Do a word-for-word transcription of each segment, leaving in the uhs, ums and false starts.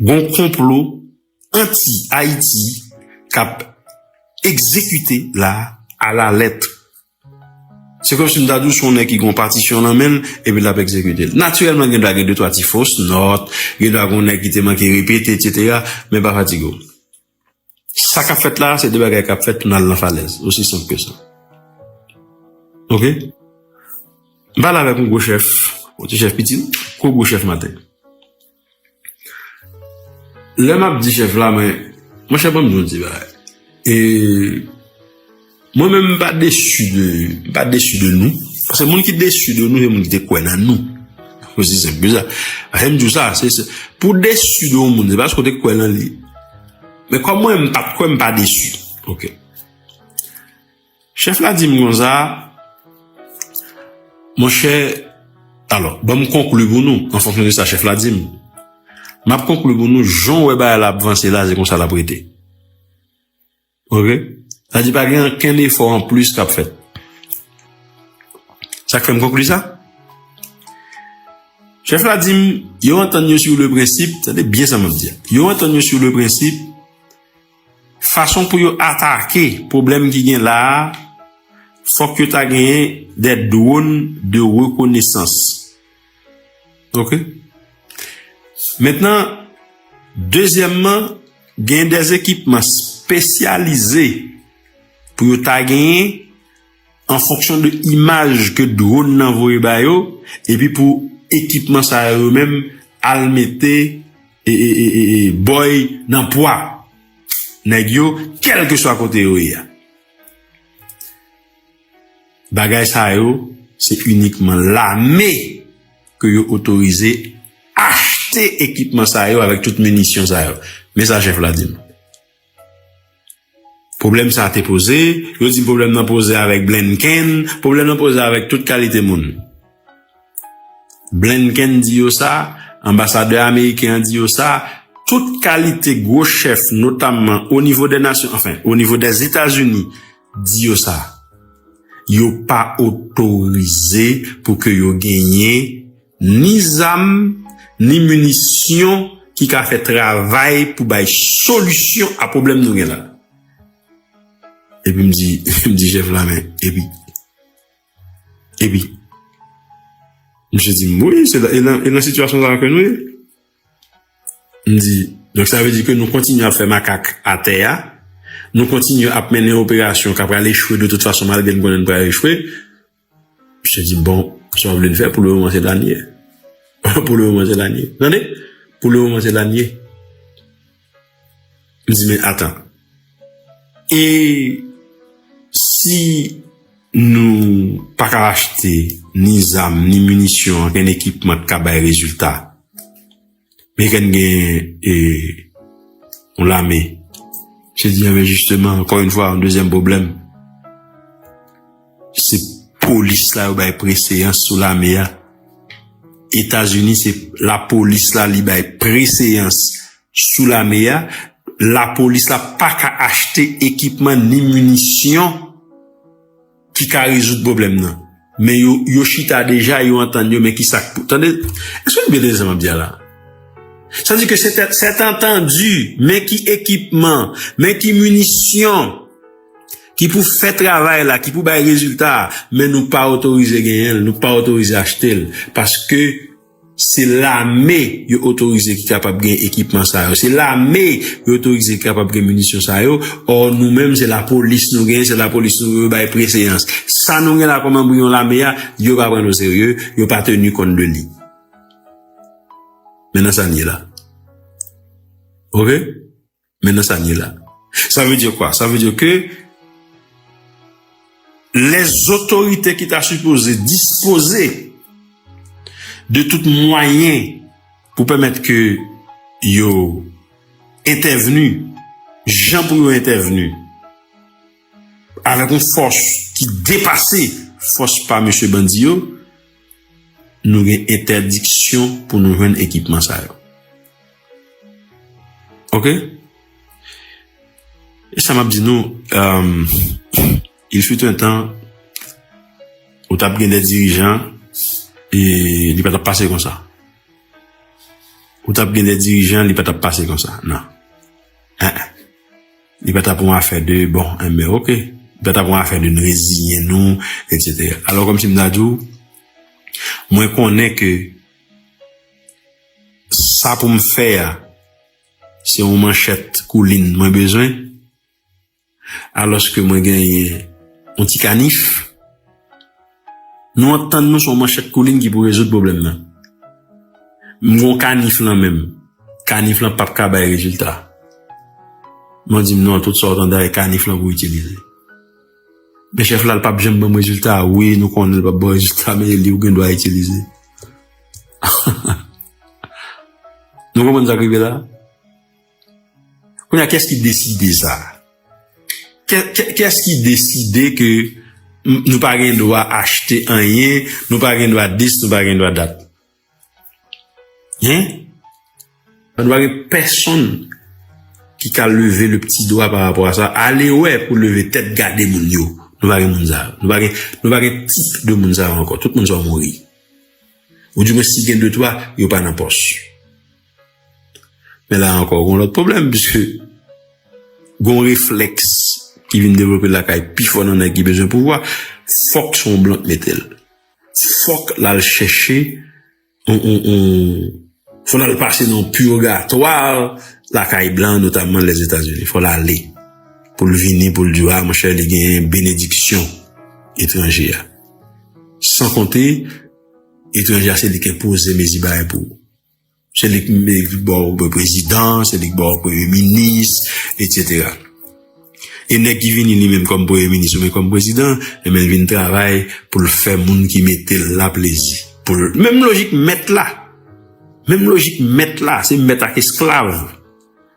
Gon konplo anti-Ayiti k ap egzekite la a la lèt. Se kòmsi m ta di w se yon nèg ki gon patisyon nan men l, epi l ap egzekite l. Natirèlman, gen dwa gen de twa ti fos nòt, gen dwa gon nèg ki te manke repete, etsetera, men pa fatige w. Sa k ap fèt la, se de bagay k ap fèt pou n al nan falèz. Osi senp ke sa. Oke? M pale avèk yon gwo chèf, yon ti chèf piti, gwo gwo chèf maten. Lè m ap di chèf la, mwen, monchè, ban m di yon ti bagay. E mwen menm, m pa desi de, m pa desi de nou. Paske moun ki desi de nou, se moun ki te kwè nan nou. Osi senp ke sa. Paske m di w sa, se, se, pou w desi de yon moun, se paske w te kwè nan li. Men kòm mwen, m pa t kwè, m pa desi. Oke. Chèf la di m konsa, monchè, alò, ban m konkli pou nou, an fonksyon de sa chèf la di m. M ap konkli pou nou, jan w wè bagay la ap vanse la, se konsa l ap rete. Oke? Sa di pa gen ankenn efò anplis k ap fèt. Sa k fè m konkli sa? Chèf la di m, yo antann yo sou le prensip, tande byen sa m ap di a. Yo antann yo sou le prensip, fason pou yo atake pwoblèm ki gen la a, fòk yo ta genyen de dwòn de rekonesans. Oke? Mentnan, dezyèmman, gen de ekipman espesyalize pou yo ta genyen an fonksyon de imaj ke dwòn nan voye ba yo, epi pou ekipman sa yo menm al mete e, e, e, e, e, bòy nan pwa nèg yo, kèlkeswa kote yo ye a. Bagay sa yo, se inikman lame ke yo otorize achte ekipman sa yo avèk tout minisyon sa yo. Men sa chèf la di m. Pwoblèm sa a te poze, yo di m pwoblèm nan poze avèk Blinken, pwoblèm nan poze avèk tout kalite moun. Blinken di yo sa, anbasadè ameriken an di yo sa, tout kalite gwo chèf, notamman o nivo dè nasyon, anfen, o nivo dè Etazini, di yo sa. Yo pa otorize pou ke yo genyen ni zam, ni minisyon ki ka fè travay pou bay solisyon a pwoblèm nou gen la. Epi m di, m di chèf la, men, epi, epi, misye di m, wi, se la, e nan, e nan sitiyasyon sa ke nou ye. M di, donk sa vle di ke nou kontinye ap fè makak atè a, nou kontinye ap mennen operasyon k ap pral echwe de tout fason, malgre n konnen n pral echwe. Misye di m, bon, sa w vle n fè, pou le moman se la n ye. Pou le moman se la n ye. Tande? Pou le moman se la n ye. M di, men atan. E si nou pa ka achte ni zam, ni minisyon, ankenn ekipman k ka bay rezilta, men kè n gen, e, yon lame. Se di, men jisteman, ankò yon fwa, yon dezyèm pwoblèm. Se polis la yo bay preseyans sou lame a. Etazini, se lapolis la li bay preseyans sou lame a. Lapolis la pa ka achte ekipman ni minisyon ki ka rezoud pwoblèm nan. Men yo, yo chita deja, yo antann yo, men ki sa k pou, tande, èske nou byen tande sa m ap di a la? Sa di ke se tèt, sèt antandi, men ki ekipman, men ki minisyon ki pou fè travay la, ki pou bay rezilta a, men nou pa otorize genyen l, nou pa otorize achte l, paske se lame yo otorize ki kapab gen ekipman sa yo. Se lame yo otorize ki kapab gen minisyon sa yo. Ò, nou menm, se lapolis nou genyen, se lapolis nou yo bay preseyans. Sa nou gen la kòm anbriyon lame a, yo pa pran n oserye, yo pa teni kont de li. Men nan sa n ye la. Oke? Men nan sa n ye la. Sa vle di kwa? Sa vle di ke lèzotorite ki ta sipoze dispoze de tout mwayen pou pèmèt ke yo entèvni jan pou yo entèvni avèk yon fòs ki depase fòs pa mesye bandi yo, nou gen entèdiksyon pou nou jwenn ekipman sa yo. Oke? E sa m ap di nou, euh, il fut un temps, ou t ap gen de dirijan, e li pa t ap pase konsa. Poutan ap gen de dirijan, li pa t ap pase konsa. Non. Hein. Li pa t ap yon afè de, bon, enben, oke. Li pa t ap yon afè de n reziyen nou, etsetera. Alò, kòmsi m ta di w, mwen konnen ke sa pou m fè a, se yon manchèt koulin mwen bezwen, alòske mwen genyen yon ti kanif. Nou antann nou se yon manchèt koulin ki pou rezoud pwoblèm nan. M gon kanif lan menm. Kanif lan p ap ka bay rezilta. Mwen di m non, tout sa w tande a, e kanif lan pou itilize. Men chèf la, l p ap janm ban m rezilta. Wi, nou konnen l p ap ba w rezilta, men e li w gen dwa itilize. Nou konprann sa k rive la? Kounye a, kiyès ki deside sa? Kiyès ki deside ke nou pa gen dwa achte anyen, nou pa gen dwa dis, nou pa gen dwa dat? Hein? Nou pa gen pèsonn ki ka leve le pti dwa pa rapò a sa. Ale wè pou leve tèt gade moun yo. Nou pa gen moun sa yo. Nou pa gen, nou pa gen tip de moun sa yo ankò. Tout moun sa yo mouri. Ou di mwen si gen de twa, yo pa nan pòs. Men la ankò, gon lòt pwoblèm, piske gon reflèks ki vin devlope lakay pifò nan nèg ki bezwen pouvwa, fòk se yon blan k mete l. Fòk l al chèche yon, yon, yon, fò l al pase nan purgatwa lakay blan, notamman Lèzetazini. Fò l ale pou l vini, pou l di, a, monchè, li genyen benediksyon etranje a. San konte, etranje a se li k enpoze mezi bagay pou ou. Se li k ba w prezidan, se li k ba w premye minis, etsetera. E nèg ki vini li menm kòm premye minis oubyen kòm prezidan, ebyen, l vin travay pou l fè moun ki mete l la plezi. Pou l, menm lojik mèt la. Menm lojik mèt la, se mèt ak esklav.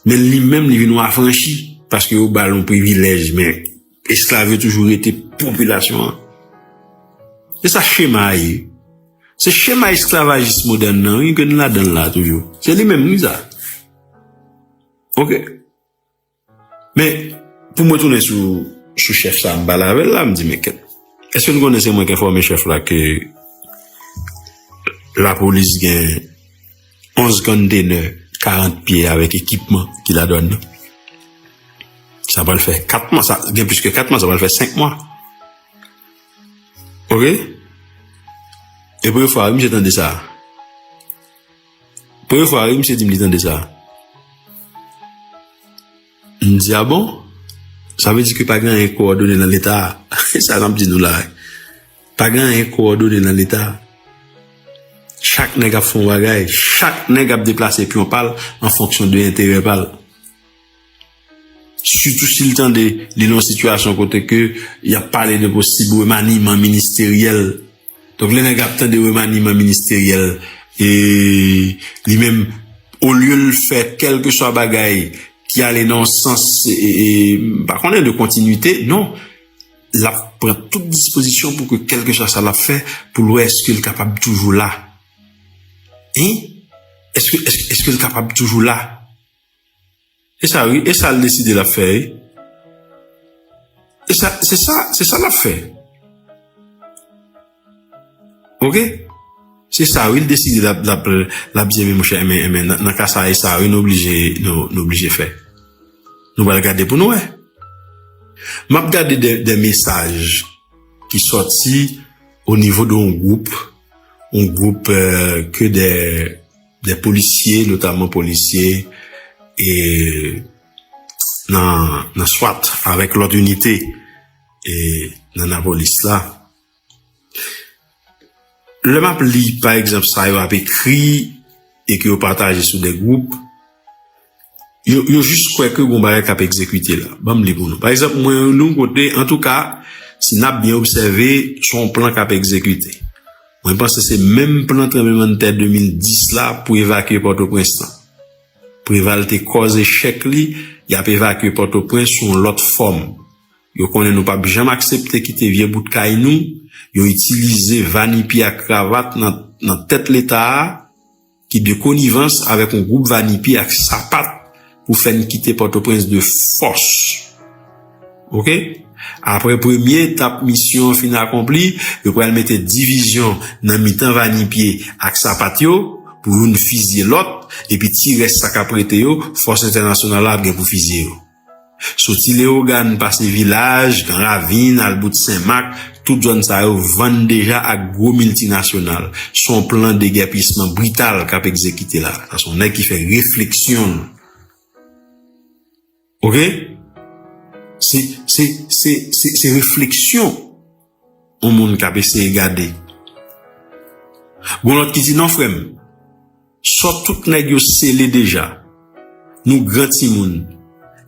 Men li menm, li vin yon afranchi, paske yo ba l yon privilèj, men esklav yo toujou rete popilasyon an. Se sa chema a ye. Se chema esklavajis modèn nan, wi, ke n ladan l la toujou. Se li menm, wi, sa. Oke. Men, pou mwen tounen sou, sou chèf sa a, m pale avè l la, m di, men kèt. Èske n konnen se mwen k enfòme chèf la ke lapolis gen onz konntenè karant pye avèk ekipman ki ladan l nan? Sa pral fè kat mwa, sa gen plis ke kat mwa, sa pral fè senk mwa. Oke? E premye fwa, wi, misye tande sa. Premye fwa, wi, misye di m li tande sa. M di, a bon? Sa vle di ke pa gen anyen k kowòdone nan Leta a. E sa n ap di nou la. Pa gen anyen k kowòdone nan Leta a. Chak nèg ap fè yon bagay. Chak nèg ap deplase pyon pa l an fonksyon de enterè pa l. Sitou si l tande li nan yon sitiyasyon kote ke y ap pale de posib remaniman ministeryèl. Donk, lè nèg ap tande remaniman ministeryèl, e li menm, olye l fè kèlkeswa bagay ki ale nan yon sans, e, e, m pa konnen, de kontinwite, non. L ap pran tout dispozisyon pou ke kèlkeswa sa l ap fè, pou l wè èske l kapab toujou la. Hein? Èske, èske, èske l kapab toujou la? E sa, wi, e sa l deside l ap fè, wi. E sa, se sa, se sa l ap fè. Oke? Se sa, wi, l deside l ap, l ap, l ap di, men monchè, men, men, nan, nan ka sa, e sa, wi, nou oblije, nou, nou oblije fè. Nou pral gade pou nou wè. M ap gade de, de mesaj ki sòti o nivo de yon gwoup, yon gwoup, euh, ke de de polisye, notaman polisye, e nan, nan swat avèk lòt inite, e nan lapolis la. Lè m ap li, pa egzanp, sa yo ap ekri e ke yo pataje sou de gwoup, yo, yo jis kwè ke gon bagay k ap egzekite la. Ban m li pou nou. Pa egzanp, mwen, nou kote, antouka, si n ap byen obsève, se yon plan k ap egzekite. Mwen panse se menm plan tranblemanntè de mil dis la pou evakye Pòtoprens lan. Preval te kòz echèk li, y ap evakye Pòtoprens sou yon lòt fòm. Yo konnen nou p ap janm aksepte kite vye bout kay nou, yo itilize vanipye ak kravat nan, nan tèt Leta a, ki de konivans avèk yon gwoup vanipye ak sapat pou fè n kite Pòtoprens de fòs. Oke? Apre premye etap misyon an fin akonpli, yo pral mete divizyon nan mitan vanipye ak sapat yo pou youn fizye lòt, epi ti rès sa k ap rete yo, fòs entènasyonal la ap gen pou fizye yo. Soti Leyogàn, pase Vilaj, Gran Ravin, al bout Senmak, tout zòn sa yo vann deja ak gwo miltinasyonal. Se yon plan degèpisman brital k ap egzekite la. Sa se yon nèg ki fè refleksyon l. Oke? Se, se, se, se, se refleksyon yon moun k ap eseye gade. Gon lòt ki di, "Non, frè m, sò tout nèg yo sele deja. Nou gran timoun.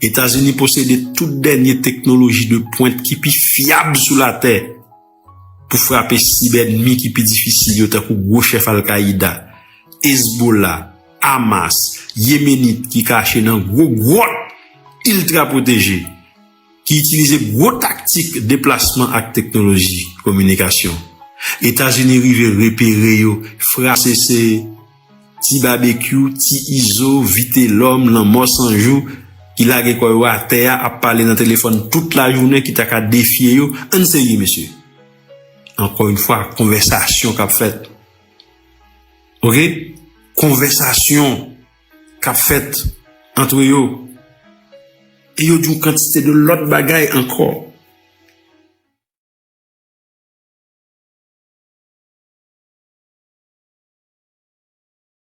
Etazini posede tout dènye teknoloji de pwent ki pi fyab sou latè pou frape sib ènmi ki pi difisil yo, tankou gwo chèf Al-Qaida, Hezbollah, Hamas, Yemenit ki kache nan gwo gwòt iltra pwoteje, ki itilize gwo taktik deplasman ak teknoloji kominikasyon. Etazini rive repere yo, frape se Ti Babekyou, Ti Izo, Vitelòm, Lanmò San Jou, ki lage kò yo atè a, ap pale nan telefòn tout lajounen, ki ta ka defye yo. Ann serye, mesye. Ankò yon fwa, konvèsasyon k ap fèt. Oke? Konvèsasyon k ap fèt antre yo. E yo di yon kantite de lòt bagay ankò.